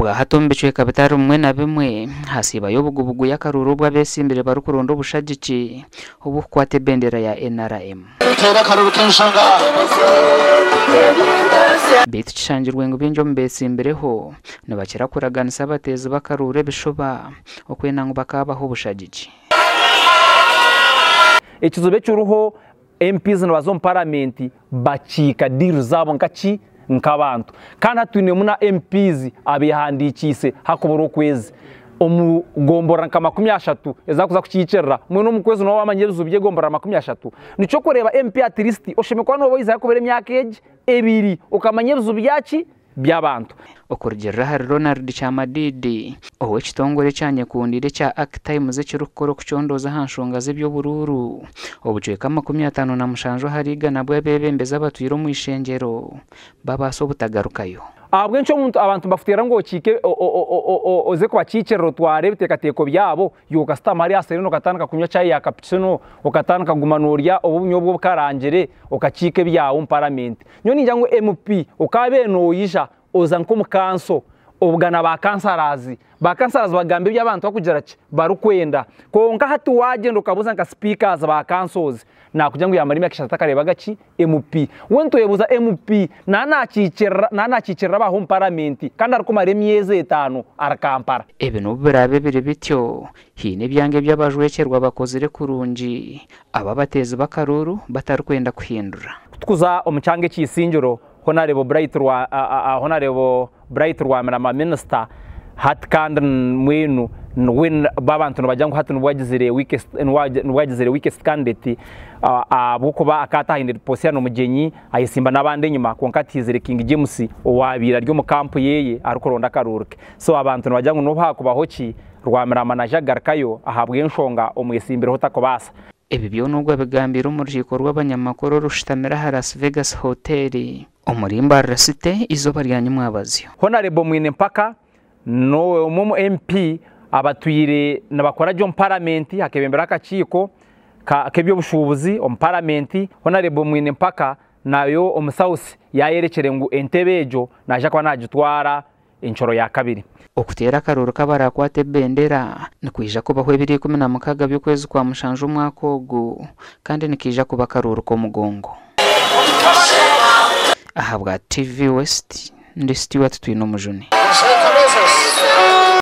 Obwahati omu bicweka bitari bimwe na bimwe hasiibayo obugubugu y'akaruuru obu abetsimbire barikuronda obushagiki obukukwata ebendera ya NRM. Beitu kishangirwe ngu baingi omu betsimbireho nibakira kuraganisa abateezi b'akaruuru ebishuba okwenda ngu bakaabaha obushagiki. Ekizibu ekiriho MPs nibaza omu paramenti bakiika deal zaabo nkaki nk'abantu kandi hati twinemu na MPs abehandikiise hakubura okwezi omu gomborora nka 30 ezakuza kukiikirira mbwenu omu kwezi nooba wamanya ebizibu by'egomborora 30 nikyo okureeba MP at least oshemereire kuba nooba oizire hakubura emyaka egi ebiri okamanya ebizibu byaki by'abantu. Okurugiirira ahari Ronald Kyamadiidi, ow'ekitongore ekya nyekundiire ekya Ark-Times ekirikukora okucondooza aha nshonga z'eby'oburuuru, obucweka 57 ahari igana bw'abeebembezi abatwire omu ishengyero babaasa obutagarukayo. Ahabw'enki omuntu abantu nibakuteera ngu okiike oze kubakiikirira otware ebiteekateeko byabo, iwe okasitama hariya aha Serena okatandika kunywa chai ya cappuccino, okatandika kuguma noorya obunyobwa obukarangire, okakiika ebyawe omu paramenti? Nyowe ningira ngu MP okaabaire noija oza nk'omu kanso obugana ba kansarazi, ba kansarazi bagamba ebi abantu barikugira ki barikwenda. Kwonka hati waagyenda okabuuza nka sipiikazi ba kansozi naakugira ngu yaamara emyaka eshatu atakareebaga ki MP. We nitwebuuza MP naaba naakiikirira abaaha omu paramenti kandi arikumara emyezi etaano ari Kampala. Ebi n'obu biraabe biri bityo, haine ebyanga ebi abajwekyerwa bakozire kurungi abu abateezi b'akaruuru batarikwenda kuhindura. Ku tukuza omu kyanga eky'eisingiro, Honarebo Bright Rwa Honarebo Bright Rwamirama minisita hati kandi mbwenu niwe bo abantu nibagira ngu hati nibwo agizire weakest nibwo agizire weakest candidate ahabw'okuba akaba atahaine Posiano Mugyenyi ayesimba n'abandi enyima kwonka hati haizire King James owaabaire ari omu kampu yeye arikuronda akaruuru ke. So abantu nibagira ngu n'obu haakubaho ki Rwamirama naija kugarukayo ahabw'enshonga omwetsimbireho takubaasa. Ebi byona ogu abigambiire omu rukiiko rw'abanyamakuru orushutamire aha Las Vegas Hotel omuri Mbarara City eizooba rya nyimwabazyo. Honarebo Mwine Mpaka n'omwe omu MP abatwire nibakora gye omu paramenti akebembera akakiiko k'eby'obushuubuzi omu paramenti. Honarebo Mwine Mpaka nayo omu South yayerekire ngu entebe egyo naija kuba nagitwara encuro ya kabiri. Okuteera akaruuru k'abaraakwate ebendera nikwija kubaho ebiro 16 by'okwezi kwa mushanju omwaka ogu kandi nikaija kuba akaruuru k'omugongo. Ahabwa TV West, ndi Stuart Twinomujuni.